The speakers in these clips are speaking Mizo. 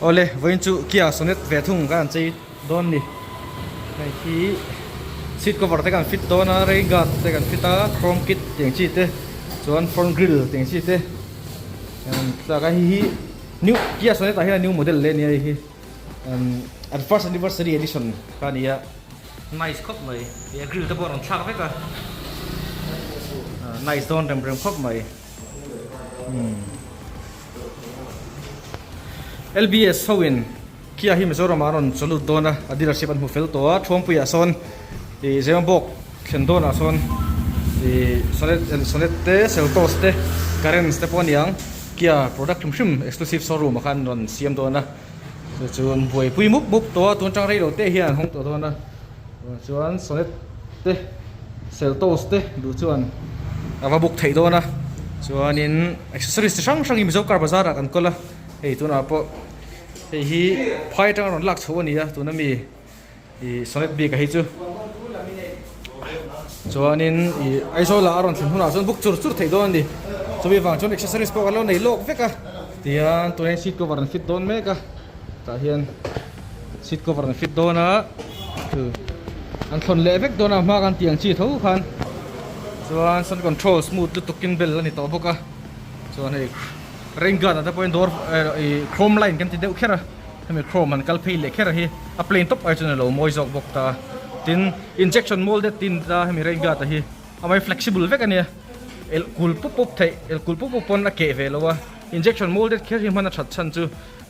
Awle vawiin chu Kia Sonet ve thung kan han chei dawn ni. Hei hi seat cover te kan fit dawn a, rain guard te kan fit a, chrome kit tih ang chi te chuan front grill tih ang chi te tlak a hei hi new Kia Sonet ah hian a new model leh a nia hei hi an first anniversary edition kha a ni a. Nice khawp mai, a grill te pawh a rawn thlak vek a, nice dawn rem rem khawp mai. LBS ho in Kia hi Mizoram ah a rawn chaw lut dawn a, a dealership an hmu fel tawh a, Thuampuiah sawn ih Zemabawk thlen dawnah sawn ih Sonet Sonet te Seltos te Carens te pawh a niang Kia product hrim hrim exclusive showroom ah khan an rawn siam dawn a, chu chu an buaipui mup mup tawh a, tun atang rei lo te hian an hawng tawh dawn a. Chuan Sonet te Seltos te duh chuan a va book theih dawn a, chuanin accessories chi hrang hrangin Mizo car bazar ah kan kawl a, hei tunah pawh hei hi phai atanga rawn lak chhoh a ni a tuna mi ih Sonet bik a hi chu chuanin ih Aizawl ah a rawn thlen hunah chuan book chur chur theih dawn a ni, chumi vang chuan accessories pawh kan lo nei lawk vek a, tihian tunah hian seat cover an fit dawn mek a. Tah hian seat cover an fit dawn a chu an thlawn leh vek dawn a hma kan tih ang chi tho khan chuan sun control smooth lutuk in bel a ni tawh bawk a chuan hei rain guard ah te pawhin dawr ih chrome line kan ti deuh kher a hemi chrome han kal phei leh kher hi a plain tawp ai chuan a lo mawi zawk bawk ta tin injection molded tin ta hemi rain guard a hi a mai flexible vek a nia elh kul pup pup theih elh kul pup pup pawn a keh ve lo a injection molded kher hi hman a that chhan chu.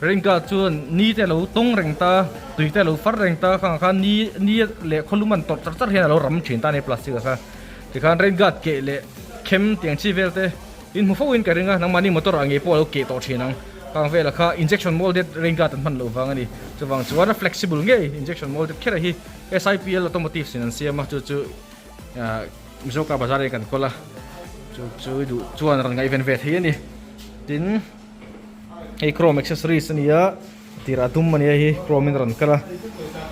Ringka chuan ni te a lo tawng reng ta, tui te a lo far reng ta, khangah khan ni ni leh khawlum an tawrh char char hian a lo ram thin ta a ni plastic ah kha. Tikhan rain guard keh leh khem tih ang chi vel te in hmu fo in ka ring a, nangmahni motor ah ngei pawh a lo keh tawh thin ang. Khang velah kha injection molded rain guard an hman loh vang a ni. Chuvang chuan a flexible ngei injection molded kher a hi SIPL Automotives in an siam a, chu chu Mizo car bazar in kan kawl a, chu chu duh chuan rawn ngaihven ve thei a ni. Tin. Hei chrome accessories a ni a tirah dum a ni a hi chrome in a rawn kal a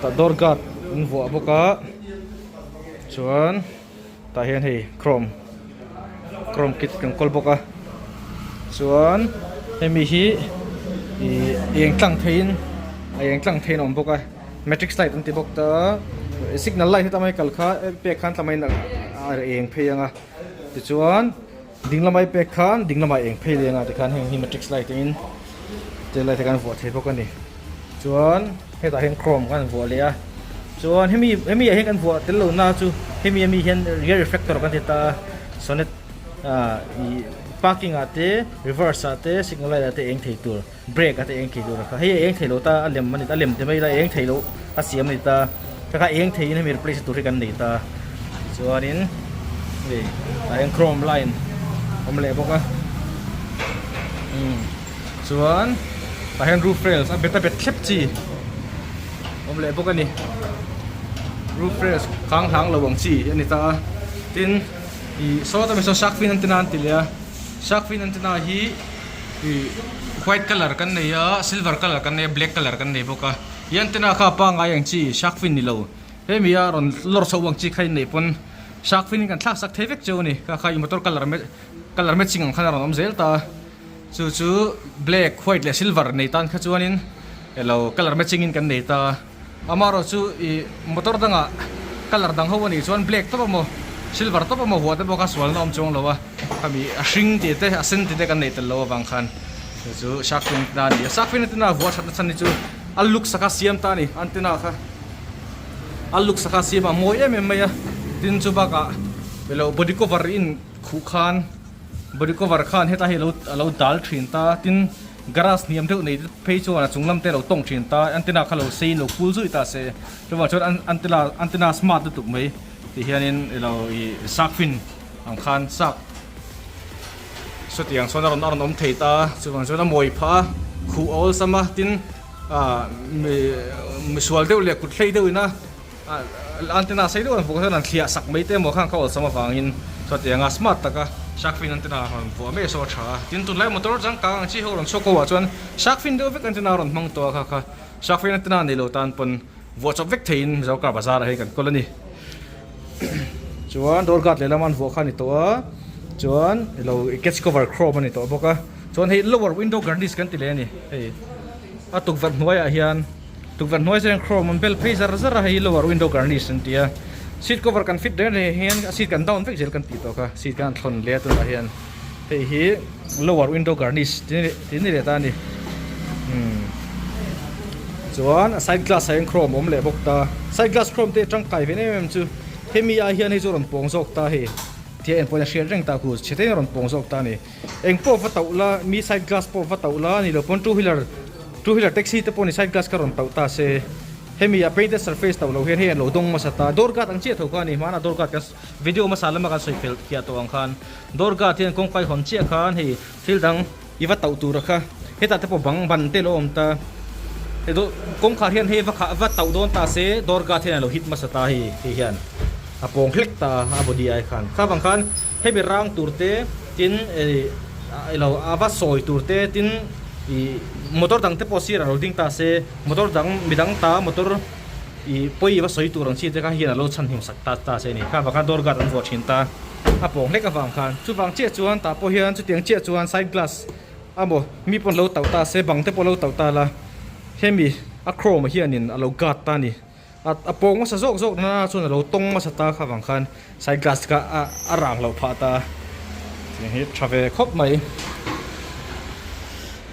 tah door guard an vuah bawk a chuan tah hian hei chrome chrome kit kan kawl bawk a chuan hemi hi ih eng tlang theiin a eng tlang theiin a awm bawk a matrix light an ti bawk ta signal light heta mai kal kha pek khan tlamain a eng phei ang a tichuan. Ding lamah i pek khan ding lamah eng phei leng a tikhan heng hi matrix light in te light te kan vuah thei bawk a ni chuan hetah hian chrome kan vuah leh a chuan hemi hemi ah hian kan vuah tel lo na chu hemi ami hian rear reflector kan ti ta a sonet ah ih parking ah te reverse ah te signal light ah te eng thei tur brake ah te eng thei tur a kha hei a eng thei lo ta a lem a ni a lem te mai ila eng thei loh a siam a ni ta ka kha eng theiin hemi replace tur hi kan nei ta tichuanin hei tah hian chrome line awm leh bawk a umm chuan tah hian roof rails a bet a bet thlep chi awm leh bawk a ni roof rails khang hlang lo ang chi a ni ta a tin ih sawta mi saw shark fin antenna an ti leh a shark fin antenna hi. Ih white colour kan nei a silver colour kan nei a black colour kan nei bawk a i antenna kha pangai ang chi shark fin ni lo hemi a rawn lawr chho ang chi kha in neih pawn shark fin in kan thlak sak thei vek cheu a ni kha kha i motor colour colour matching ang khan a rawn awm zel ta a chu chu black white leh silver nei tan kha chuanin elo colour matching in kan nei ta a. Amaherawh chu ih motor dangah colour dang ho anih chuan black tawp emaw silver tawp emaw huah te pawh kha sualna awm chuang lo a, khami a hring tih te a sen tih te kan neih tel loh avang khan chu chu shark fin antenna a ni a, shark fin antenna vuah that na chhan hi chu a look saka siam ta a ni antenna kha a look saka siam a mawi em em mai a, tin chu bakah ilo body cover in khuh khan body cover khan heta hei alo alo dal thin ta tin. Garage hniam deuh nei te phei chuan a chung lam te lo tawng thin ta, antenna kha lo sei in lo kul zui ta se, chuvang chuan antenna antenna smart lutuk mai ti hianin ilo ih shark fin ang khan shark sawtiang sawn a rawn a rawn awm thei ta, chuvang chuan a mawi phah a, khuh a awlsam a, tin ah mi misual deuh leh kut hlei deuh ina Antenna sei deuh an vuah chuan an thliah sak mai te emaw khan ka awlsam avangin chutianga smart taka shark fin antenna rawn vuah mai saw a tha a. Tin tunlai motor changkang ang chi ho rawn chhuak ho ah chuan shark fin deuh vek antenna rawn hmang tawh a kha kha shark fin antenna nei lo tan pawn vuah chawp vek theiin Mizo car bazar ah hian kan kawl a ni. Chuan door guard lehlam an vuah kha a ni tawh a chuan ilo catch cover chrome a ni tawh bawk a chuan hei lower window garnish kan ti leh a ni hei. A tukverh hnuaiah hian tukverh hnuai chuan chrome an bel phei zar zar a, hei hi lower window garnish an ti a. Seat cover kan fit reng reng hian a seat kan down vek zel kan tih tawh kha, seat khan an thlawn leh a tunah hian hei hi lower window garnish tih ni leh ta a ni. Umm chuan a side glass ah hian chrome a awm leh bawk ta, side glass chrome te tangkai ve em em chu hemi ah hian hei chu a rawn pawng zawk ta hei tia en pawhin a hriat reng ta khu chhe te in a rawn pawng zawk ta a ni. Eng pawh va tauh la, mi side glass pawh va tauh la, ni lo pawn two wheeler, two wheeler taxi te pawh ni side glass kha rawn tauh ta se, hemi a painted surface tauh lo hian hei an lo dawng hmasa ta, door guard ang chiah tho kha a ni, hmanah door guard kan video hmasa lama kan sawi fel khiah tawh ang khan door guard hian kawngka i hawn chiah khan hei thil dang i va tauh tur a kha, hetah te pawh bang ban te lo awm ta, hei kawngkhar hian hei va khah va tauh dawn ta se door guard hian a lo hit hmasa ta hei hei hian a pawng hlek ta a body ai khan, kha vang khan hemi rang tur te. Tin i lo a va sawi tur te tin i motor dang te pawh sir a lo ding ta se motor dang mi dang ta motor i pawi i va sawi tur ang chi te kha hian a lo chhan him sak ta ta se a ni. Kha vang khan door guard an vuah thin ta a pawng hlek avang khan. Chuvang chiah chuan tah pawh hian chutiang chiah chuan side glass amaw mi pawn lo tauh ta se bang te pawh lo tauh ta la hemi a chrome hianin a lo guard ta a ni. A pawng hmasa zawk zawk nana chuan a lo tawng hmasa ta kha vang khan side glass kha a a rang loh phah ta tiang hi tha ve khawp mai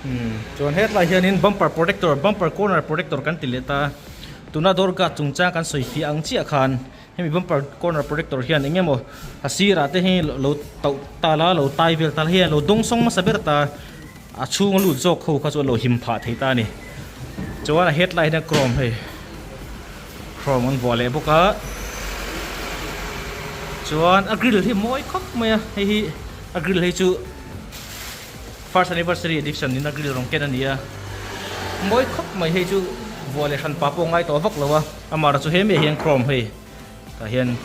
umm chuan hetlai hianin bumper protector bumper corner protector kan ti leh ta tuna door guard chungchang kan sawi fiah ang chiah khan hemi bumper corner protector hian eng emaw a sirah te hi lo tauh ta la lo tai vel ta la hei a lo dawng sawng hmasa ber ta. A chhung a lut zawk ho kha chu a lo him phah thei ta a ni. Chuan a headlight hian chrome hei chrome an vuah leh bawk a. Chuan a grill hi mawi khawp mai a, hei hi a grill hei chu first anniversary edition in a grill rawn ken a ni a. Mawi khawp mai hei chu vuah leh hran pa pawh a ngai tawh vak lo a, amaherawhchu chu hemi ah hian chrome hei tah hian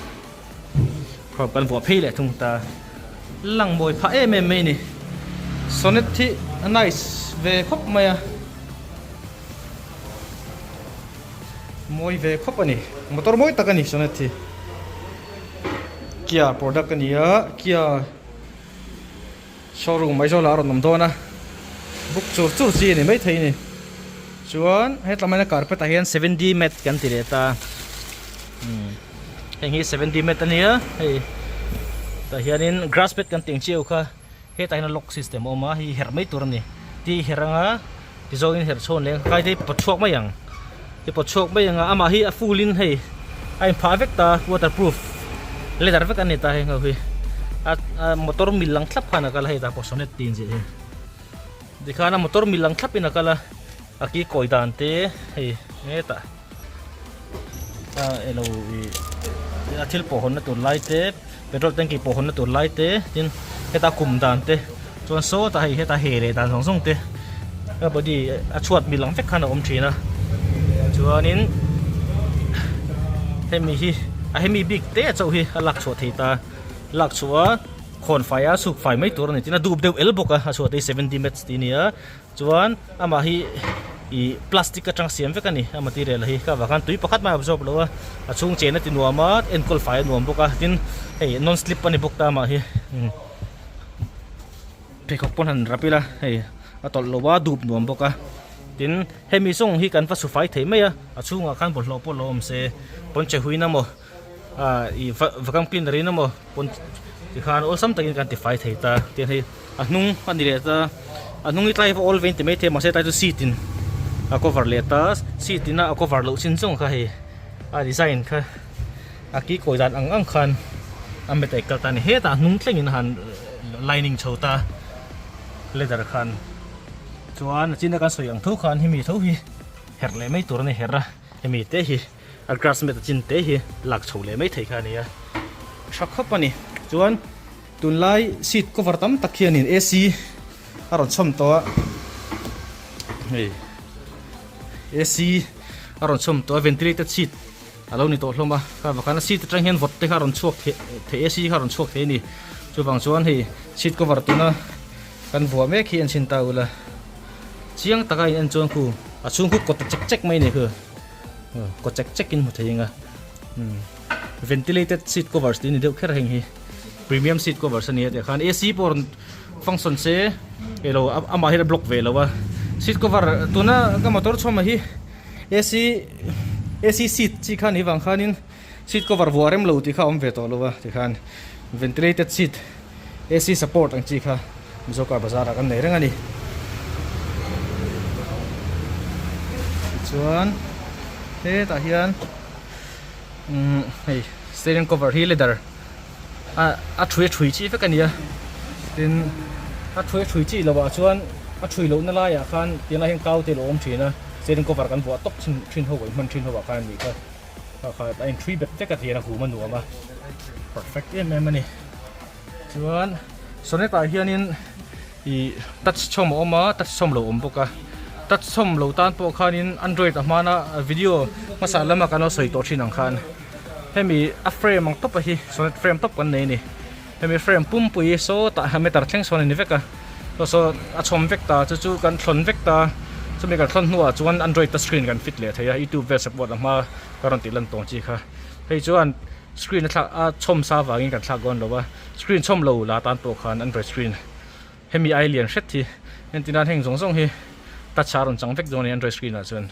Crop kan vuah phei leh thung ta. Lang mawi phah em em mai a ni. Sonnet hi a nice ve khawp mai a. Mawi ve khawp a ni. Motor mawi tak a ni Sonnet hi. Kia product a ni a, Kia showroom Aizawl ah a rawn awm dawn a. Book chur chur chi a ni maithei a ni. Chuan hetlai maia carpet ah hian 7D mat kan ti leh ta. Umm. Heng hi 70 mat a nia hei tah hianin grass pad kan tih ang chiau kha hetah hian lock system a awm a hei herh mai tur a ni ti herh anga ti zawngin herh chhawn leh kai te hi pawt chhuak mai ang ti pawt chhuak mai ang a amah hi a full in hei a inphah vek ta waterproof leather vek a ni ta heng ho hi a motor mil ang thlap khan a kal a hei tah pawh sonnet tih inziah hi tikhan a motor mil ang thlapin a kal a a ki kawi dan te hei hetah. A elo ih a thil pawh hawnna tur lai te petrol tanky pawh hawnna tur lai te tin heta kum dan te chuan sawtah hei heta he leh dan zawng zawng te a body a chhuat mil ang vek khan a awm thin a chuanin hemi hi a hemi bik te chauh hi a lak chhuah thei ta lak chhuah a khawn fai a suk fai mai tur a ni tin a dup deuh el bawk a a chhuah te hi 70 mats tih a ni a. Chuan amah hi ih plastic atang siam vek a ni a material hi kha vang khan tui pakhat mai a absorb lo a a chhung chen a ti nuam a enkawl fai a nuam bawk a tin hei non slip a ni bawk ta amah hi pheikhawk pawn han rap ila hei a tawlh lo a dup nuam bawk a tin hemi zawng hi kan va su fai thei mai a a chhungah khan bawlhhlawh pawh lo awm se pawnche huin emaw ah ih vacuum cleaner in emaw pawn tikhan awlsam takin kan tifai thei ta tin hei a hnung a ni leh ta a hnung hi tlai va awl vein ti maithei a mahse tlai chu seat in a cover leh ta seat in a a cover loh chin zawng kha hei a design kha a ki kawi dan ang ang khan a met a kal ta a ni hetah a hnung thlengin a han lining chho ta leather khan chuan a chin a kan sawi ang tho khan hemi tho hi herh leh mai tur a ni herh a hemi te hi. A grass mat a chin te hi lak chho leh mai thei kha a ni a, tha khawp a ni. Chuan tunlai seat cover tam tak hianin AC a rawn chhawm tawh a, hei AC a rawn chhawm tawh a ventilated seat a lo ni tawh hlawm a, kha vang khan a seat atang hian vawt te kha a rawn chhuak thei thei AC kha a rawn chhuak thei a ni. Chuvang chuan hei seat cover tuna kan vuah mek hi en chhin ta ula, chiang taka in en chuan khu a chhung khu kawt ta chek chek mai a ni khu. Kaw chek chek in hmu thei ang a ventilated seat covers tih a ni deuh kher heng hi premium seat covers a ni a tih khan AC pawh rawn function se elo amah hian a block ve lo a. Seat cover tuna ka motor chhawmah hi AC AC seat chi kha ni vang khanin seat cover vuah rem lo tih kha a awm ve tawh lo a tikhan ventilated seat AC support ang chi kha Mizo car bazar ah kan nei reng a ni. Tichuan hetah hian umm hei steering cover hi leather a a thui a thui chi vek a ni a tin a thui a thui chi loh ah chuan a thui loh na laiah khan tiang lai hian kau te a lo awm thin a steering cover kan vuah tawp thin thin ho in hman thin ho ah khan a nih kha kha kha a in thui bet vek a tihian a hum a nuam a perfect em em a ni chuan sonnet ah hianin ih touch chhawm a awm a touch chhawm lo awm bawk a touch chhawm lo tan pawh khanin android a hmana video hmasa lama kan lo sawi tawh thin ang khan. Hemi a frame ang tawp a hi sonnet frame tawp kan nei a ni hemi frame pumpui sawtah hian meter thleng sawn a ni vek a saw saw a chhawm vek ta chu chu kan thlawn vek ta chumi kan thlawn hnuah chuan android touch screen kan fit leh thei a youtube vel support a hma ka rawn tih lan tawng chi kha hei chuan screen a thlak a chhawm sa vangin kan thlak dawn lo a screen chhawm lo la tan pawh khan android screen hemi ai lian hret hi entir nan heng zawng zawng hi touch a rawn chang vek dawn a ni android screen ah chuan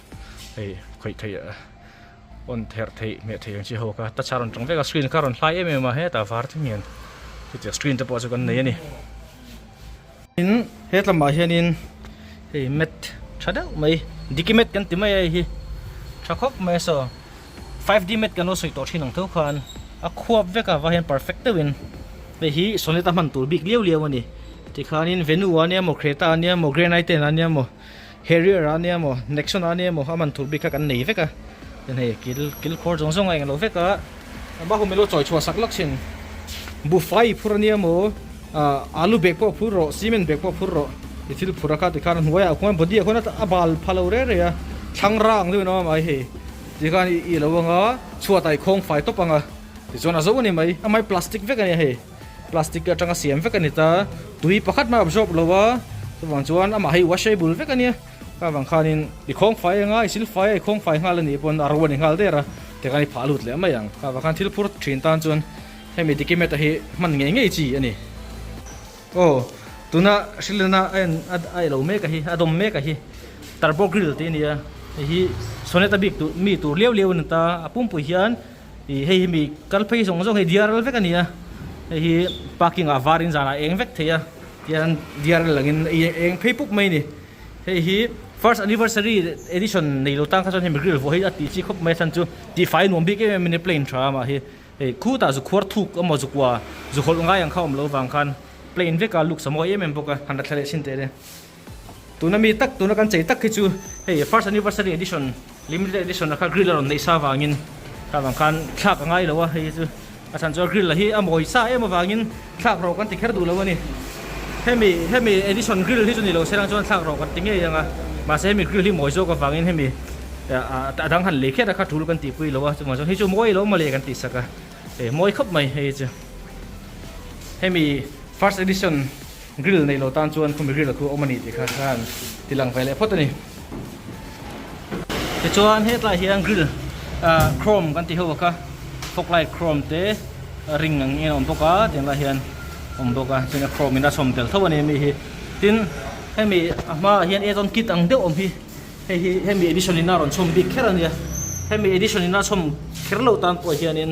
hei khawih theih. On therh theih hmeh theih ang chi ho kha touch a rawn tawng vek a screen kha a rawn hlai em em a hetah var thleng hian chutia screen te pawh chu kan nei a ni. Tin he tlamah hianin hei mat tha deuh mai diki mat kan ti mai a hei hi tha khawp mai a saw 5D mat kan lo sawi tawh thin ang tho khan a khuap vek a va hian perfect deuhin hei hi sonnet a hman tur bik liau liau a ni tikhanin venue a nia maw creta a nia maw grand i10 a nia maw. Harrier a nia maw, Nexon a nia maw a man tur bik kha kan nei vek a, tin hei kil kil khawr zawng zawng a englo vek a, Bahum ilo chawi chhuah sak lawk thin, buffet phur a nia maw, ah alu bag pawh phur rawh, cement bag pawh phur rawh, i thil phur a kha tikhan a hnuaiah khuan body ah khuan a bal pha lo reh reh a, thlang rang deuhin a awm a mai hei, tikhan i lo anga chhuat ah i khawng fai tawp ang a, tichuan a zo a ni mai, a hmai plastic vek a nia hei. Plastic atanga siam vek a ni ta, tui pakhat mah a absorb lo a, chuvang chuan amah hi washable vek a nia, kha vang khanin i khawng fai anga i sil fai a i khawng fai nghal a nih pawn a ro a ni nghal der a, tikhan i phah lut leh mai ang, kha vang khan thil phur thin tan chuan hemi dikimet a hi hman ngei ngei chi a ni. Aw tuna hrilena a en a ilo mek a hi a dawm mek a hi turbo grill tih a ni a, hei hi sonnet a bik tur mi tur liau liau a ni ta, a pumpui hian Ih hei hi mi kal phei zawng zawng hei DRL vek a ni a, hei hi parking ah var in zanah a eng vek thei a, tihian DRL angin a eng phei pup mai a ni. Hei hi first anniversary edition nei lo tan kha chuan hemi grill vuah hi a tih chi khawp mai a chhan chu tihfai nuam bik em em a ni plane tha amah hi hei khutah zu khuar thuk emaw zu kua zu hawlh ngai ang kha awm lo vang khan plane vek a looks a mawi em em bawk a, han la thla leh chhin teh le. Tuna mi tak tuna kan chei tak hi chu hei first anniversary edition limited edition a kha grill a rawn neih sa avangin kha vang khan thlak a ngai lo a hei hi chu a chhan chu a grill hi a mawi sa em avangin thlak rawh kan ti kher duh lo a ni hemi hemi edition grill hi chu ni lo se lang chuan thlak rawh kan ti ngei ang a mahse hemi grill hi mawi zawk avangin hemi a dang han lei kher a kha tul kan tihpui lo a chuvang chuan hei chu mawi lo mawle kan tih sak a hei mawi khawp mai hei chu hemi first edition. Grill nei lo tan chuan khumi grill a khu awm a ni tih kha khan ti lang ve leh phawt a ni. Tichuan hetlai hian grill ah chrome kan tih ho a kha fog light chrome te ring ang in a awm bawk a tiang lai hian awm bawk a chuan a chrome in a chhawm tel tho a ni mi hi. Tin hemi a hmaah hian add on kit ang deuh awm hi hei hi hemi edition in a rawn chhawm bik kher a nia. Hemi edition in a chhawm kher loh tan pawh hianin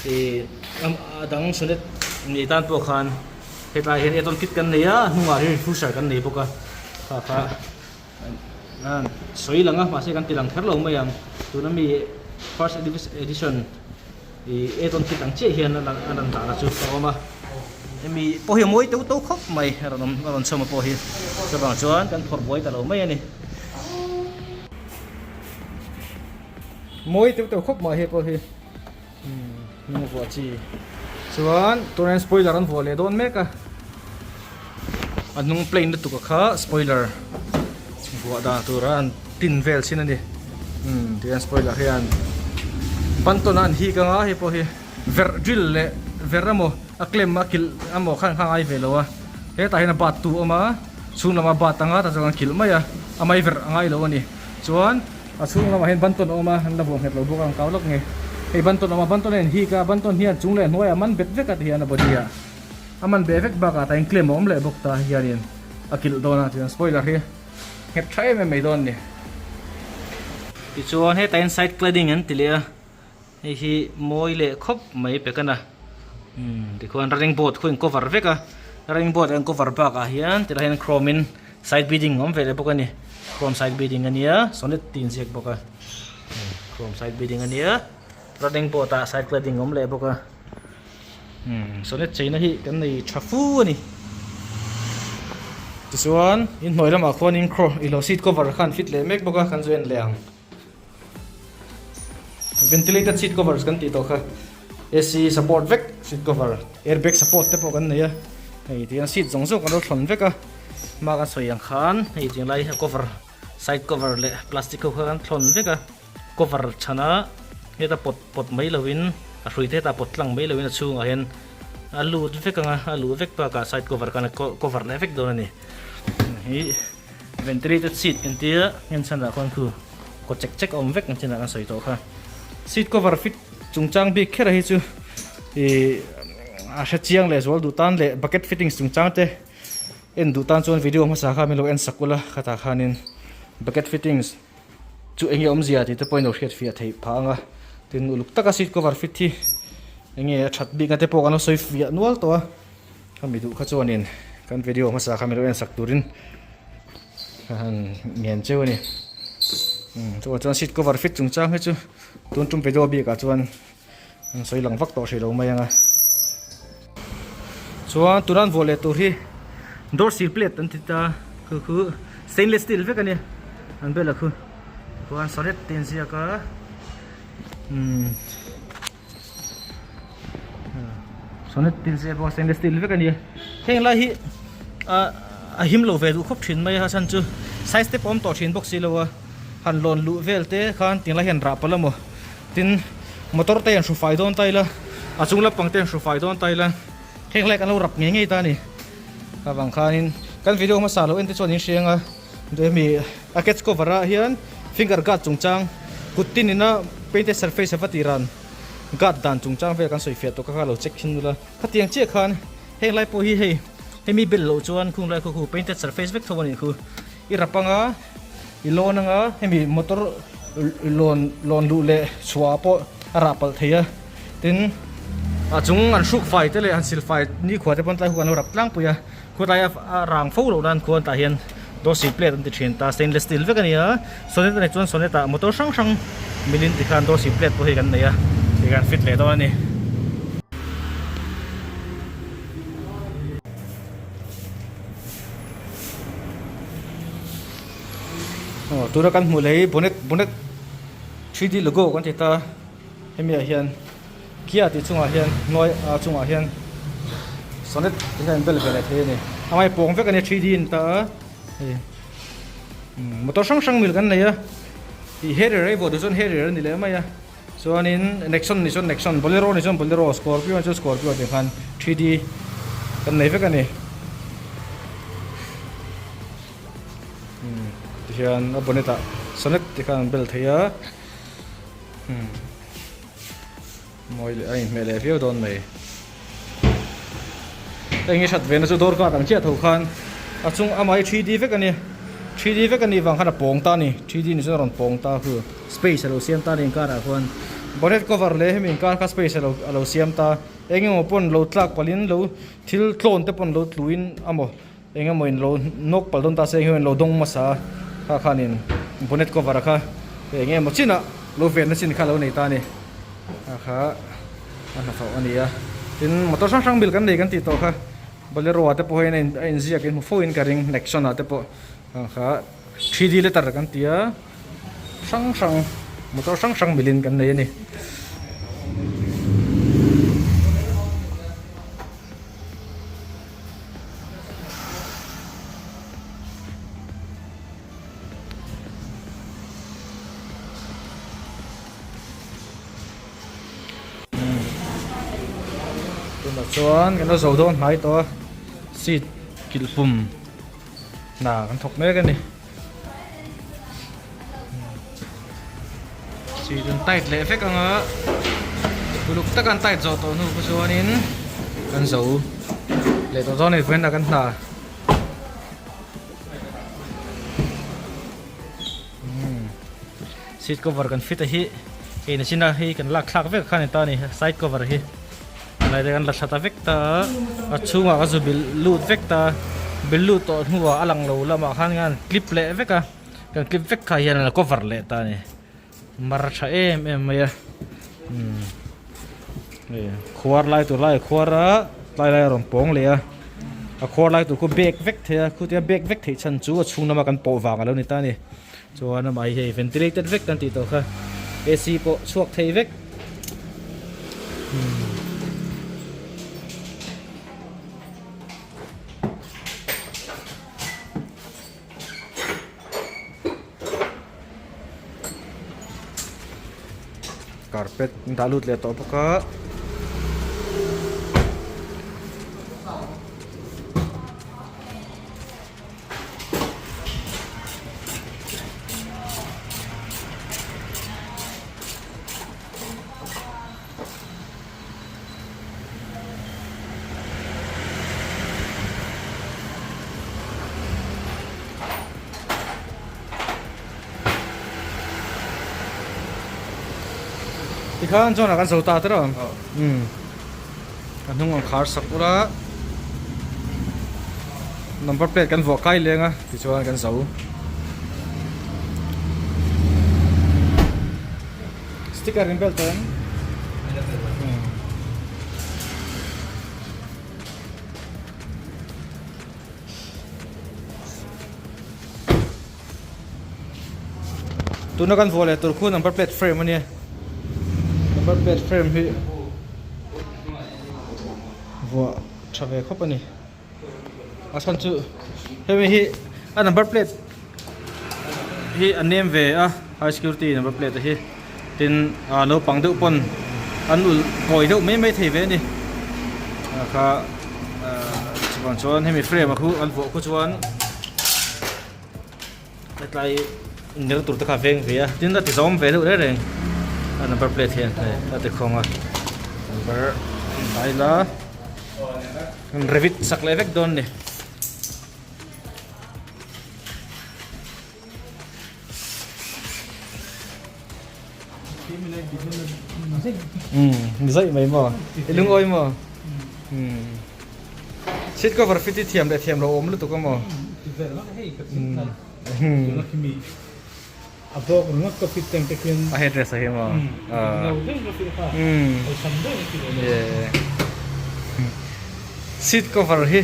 ih a dang sonnet nei tan pawh khan. Hetlai hian add-on kit kan nei a, a hnungah hian diffuser kan nei bawk a, kha kha sawi lang a mahse kan ti lang kher lo mai ang, tuna mi first edition ih add-on kit ang chiah hian a lan dahna chu a awm a, hemi pawh hi a mawi teuh teuh khawp mai a rawn awm a rawn chhawm a pawh hi chuvang chuan kan phawrh buai ta lo mai a ni. Mawi teuh teuh khawp mai hei pawh hi. Hnung vuah chi chuan tunah spoiler an vuah leh dawn mek a a hnung plane lutuk a kha spoiler vuah dan tura an tin vel chin a ni umm tihian spoiler hian bantawn a an hik anga hei pawh hi verh drill leh verh emaw a clamp a kilh emaw khan kha a ngai ve lo a hetah hian a bat tu a awm a chhung lamah a bat anga tah chuan an kilh mai a a mai verh a ngai lo a ni chuan. A chhung lamah hian bantawn a awm a, an la vuah nghet lo bawk a, an kau lawk nge. Hei bantawn a awm a, bantawn a inhik a, bantawn hian chung leh hnuaiah a man bet vek a ti hian a body ah a man beh vek bakah tah hian claim a awm leh bawk ta hianin a kilh dawn a, chuan spoiler hi nghet tha em em mai dawn a ni. Tichuan hetah hian side cladding an ti leh a, hei hi mawi leh khawp mai pek a na. Umm tikhuan running board khu in cover vek a, running board an cover bakah hian tilai hian chrome in side beading a awm ve leh bawk a ni. Chrome side beading a nia, sonnet tih inziak bawk a, chrome side beading a nia. Running board ah side cladding awm leh bawk a umm sonnet cheina hi kan nei tha fu a ni tichuan inhnuai lamah khuanin crow ilo seat cover kha an fit leh mek bawk a kan zu en leh ang ventilated seat covers kan tih tawh kha AC support vek seat cover airbag support te pawh kan nei a hei tihian seat zawng zawng kan lo thlawn vek a hma kan sawi ang khan hei tinglai a cover side cover leh plastic ho kha kan thlawn vek a. Cover chhana heta pawt pawt mai lovin a hrui te hetah pawt tlang mai lovin a chhungah hian a lut vek ang a, a luh vek bakah side cover khan a cover leh vek dawn a ni. Hi ventilated seat kan tia nghen chhanah khuan khu kaw chek chek a awm vek ang chinah kan sawi tawh kha. Seat cover fit chungchang bik kher a hi chu ih a hre chiang leh zual duh tan leh bucket fittings chungchang te en duh tan chuan video hmasa kha min lo en sak ula khatah khanin bucket fittings Chu enge awmzia tih te pawhin lo hriat fiah theih phah ang a, tin uluk taka seat cover fit hi enge a that bik na te pawh kan lo sawi fiah nual tawh a, khami duh kha chuanin kan video hmasa kha min lo en sak turin ka han ngen cheu a ni. Umm chuvang chuan seat cover fit chungchang hi chu tun tum video bikah chuan an sawi lang vak tawh hrih lo mai ang a. Chuan tuna an vuah leh tur hi door sill plate an ti ta khu khu stainless steel vek a ni an bel a khu chuan sonet te an ziak a umm sonet te an ziak bawk a stainless steel vek a ni heng lai hi ah a him lo ve duh khawp thin mai a chhan chu size te pawh a awm tawh thin bawk si lo a han lawn luh vel te khan tinglai hian rah palh emaw. Tin, motor te an hru fai dawn ta ila, a chung lampang te an hru fai dawn ta ila, heng lai kan lo rap ngei ngei ta a ni. Kha vang khanin kan video hmasa lo en te chuan in hriang a, hemi a catch cover ah hian finger guard chungchang kut tin ina painted surface a va tih ran guard dan chungchang vel kan sawi fiah tawh kha kha lo check thin ula. Khatiang chiah khan heng lai pawh hi hei hemi bel loh chuan khung lai khaw khu painted surface vek tho a nih khu. I rap anga i lawn anga hemi motor lawn lawn luh leh chhuah ah pawh a rah palh thei a tin a chung an hruk fai te leh an sil fai nikhua te pawn tlai huan an lo rap tlangpui a khawtlai a rang fo loh nan khuan tah hian door-sill plate an ti thin ta stainless steel vek a ni a sonnet a nih chuan sonnet ah motor hrang hrang milin tikhan door-sill plate pawh hi kan nei a tikhan fit leh dawn a ni. Aw tuna kan hmuh leh hi bonnet bonnet 3D logo kan ti ta hemi ah hian Kia tih chungah hian hnuai ah chungah hian sonnet te hian bel ve leh thei a ni a ngai pawng vek a nia 3D a ni ta a hei motor hrang hrang mil kan nei a ih harrier a i vuah duh chuan harrier a ni leh mai a chuanin nexon ni chuan nexon bolero ni chuan bolero scorpio ni chuan scorpio tih khan 3D kan nei vek a ni. Tihian a bonnet ah sonnet te khan an bel thei a mawi leh a inhmeh leh viau dawn mai heng hi hrat ve na chu door guard ang chiah tho khan a chung amah hi 3D vek a ni 3D vek a nih vang khan a pawng ta a ni 3D ni chuan a rawn pawng ta khu space a lo siam ta a ni inkar ah khuan bonnet cover leh hemi inkar kha space a lo a lo siam ta eng emaw pawn lo tlak palh in lo thil tlawn te pawn lo tlu in amaw. Eng emaw in lo nawk palh dawn ta se eng emaw in lo dawng hmasa a kha khanin bonnet cover a kha eng emaw chinah lo venna chin kha lo nei ta a ni kha kha a hnathawh a ni a tin motor hrang hrang bil kan nei kan tih tawh kha bolero ah te pawh hian a inziak in hmu fo in ka ring nexon ah te pawh kha kha 3D letter kan ti a hrang hrang motor hrang hrang milin kan nei a ni. Tunah chuan kan lo zo dawn hnai tawh a seat kilh pum hna kan thawk mek a ni seat an tight leh vek ang a uluk taka an tight zawh tawh hnu pawh chuanin kan zo leh tawh dawn a ni vawiin ah kan hna. Seat cover kan fit a hi hei nachina hei kan lak thlak vek kha ni ta a ni side cover hi helai te kan la thla ta vek ta a a chhungah ka zu bil lut vek ta a bil lut tawh hnuah a lang lo lamah khan kan clip leh vek a kan clip vek kha hian a la cover leh ta a ni mar tha em em mai a umm hei khuar lai tur lai a khuar a tlai lai a rawn pawng leh a a khuar lai tur khu bag vek thei a khutia bag vek theih chhan chu a chhung lama kan pawh vang a lo ni ta a ni. Chuan amah hi hei ventilated vek kan tih tawh kha AC pawh chhuak thei vek. Carpet an dah lut leh tawh bawk a. Tikhan chuan a kan zo ta te rawh umm a hnung ang khar sak ula. Number plate kan vuah kai leng a tichuan kan zo. Sticker in bel tawh em? Tuna kan vuah leh tur khu number plate frame a nia. Number plate frame hi vuah tha ve khawp a ni. A chhan chu hemi hi a number plate hi a nem ve a high security number plate a hi tin ah naupang deuh pawn an ulh kawi deuh mai mai thei ve a ni a kha ah chuvang chuan hemi frame a khu an vuah khu chuan hetlai ner tur te kha a veng ve a tin a ti zawm ve deuh reng reng a number plate hian hei a ti khawng a number a ila an revit sak leh vek dawn a ni. Umm zaih mai maw i lungawi maw umm seat cover fit hi thiam leh thiam lo awm lutuk a maw a headrest a hi maw umm seat cover hi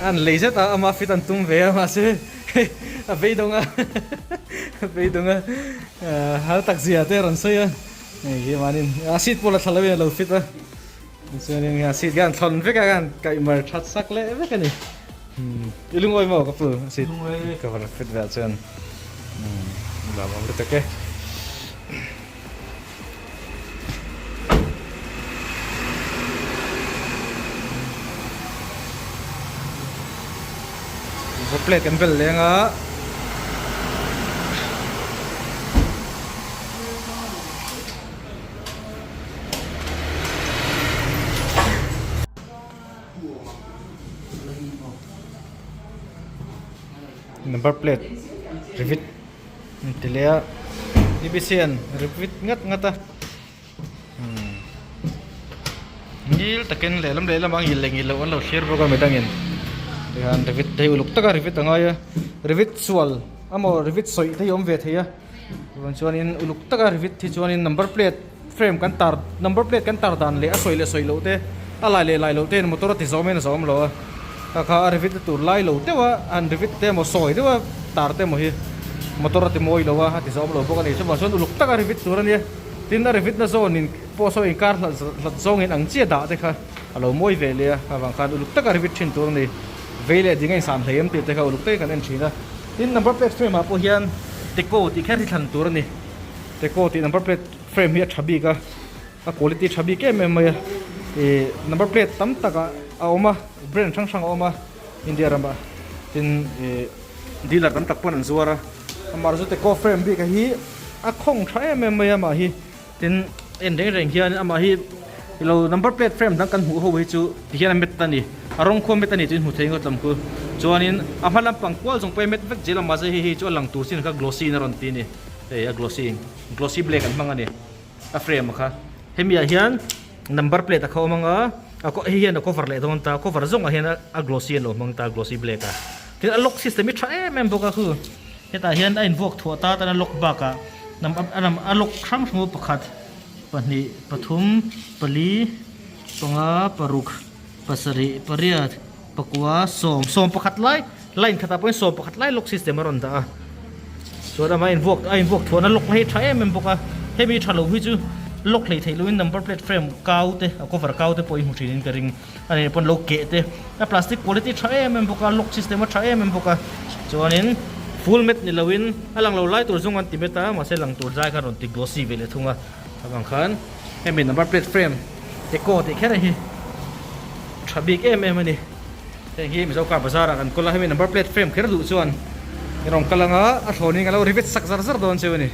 an lei zet a ama fit an tum ve a mahse A beidawng a a beidawng a har tak zia te a rawn sawi a hei hi mahni a seat pawh la thla lo in a lo fit a chuanin a seat khan thlawn vek a khan kaih mar that sak leh vek a ni i lungawi maw ka pu a seat ka va fit ve ah chuan lam awm lutuk e. Plate kan bel leng a number plate rivet Ti leh a ABC an repeat ngat ngat a umm ngil takin lehlam lehlam a ngil leh ngil loh an lo thlir bawk a midangin tihian repeat te hi uluk taka repeat a ngai a repeat sual amaw repeat sawi te hi a awm ve thei a chuan chuanin uluk taka repeat hi chuanin number plate frame kan tar number plate kan tar dan leh a sawi leh sawi loh te a lai leh lai loh te motor a ti zawm in a zawm lo a kha kha a rivet na tur lai lo deuh a an rivet te emaw sawi deuh a tar te emaw hi motor a ti mawi lo a a ti zawm lo bawk a ni chuvang chuan uluk taka rivet tur a nia tin a rivet na zawn in pawh saw inkar hlat hlat zawng in ang chiah dah te kha a lo mawi ve leh a avang khan uluk taka rivet thin tur a ni vei leh ding a insan hlei em tih te kha uluk takin kan en thin a tin number plate frame ah pawh hian teko tih kher hi thlan tur a ni. Teko tih number plate frame hi a tha bik a, a quality tha bik em em mai a, ih number plate tam tak ah a awm a, brand hrang hrang a awm a India ramah tin ih dealer tam tak pawn an zuar a, amah chu Teko frame bik a hi a khawng tha em em mai a amah hi tin en reng reng hian amah hi ilo number plate frame dang kan hmuh ho hi chu ti hian a met a ni, a rawng khuam met a ni chu in hmu thei ngawt lam khu. Chuanin a hma lampang kual zawng pawh hi met vek zel a mahse hei hi chu a lang tur chin kha glossy in a rawn ti a ni. Hei a glossy glossy black an hmang a ni a frame a kha. Hemi ah hian number plate a kha awm ang a, a hei hian a cover leh dawn ta, cover zawngah hian a glossy an lo hmang ta glossy black a. Tin a lock system hi tha em em bawk a khu hetah hian a invuak thuah ta tan a lock bakah a lock hrang hrang pakhat pahnih pathum pali panga paruk pasarih pariat pakua sawm sawm pakhat lai line khatah pawhin sawm pakhat lai lock system a rawn dah a chuan amah invuak a invuak thuahna lock na hi tha em em bawk a hemi tha lo hi chu lock hlei theih loin number plate frame kau te a cover kau te pawh i hmu thin in ka ring a nih pawn lo keh te a plastic quality tha em em bawk a lock system a tha em em bawk a chuanin full mat ni loin a lang lo lai tur zawng an ti met a mahse lang tur zai khan rawn ti glossy ve leh thung a avang khan hemi number plate frame eco tih kher hi tha bik em em a ni heng hi Mizo car bazar ah kan kawl a hemi number plate frame kher duh chuan i rawn kal anga a thlawn in ka lo rivet sak zar zar dawn cheu a ni.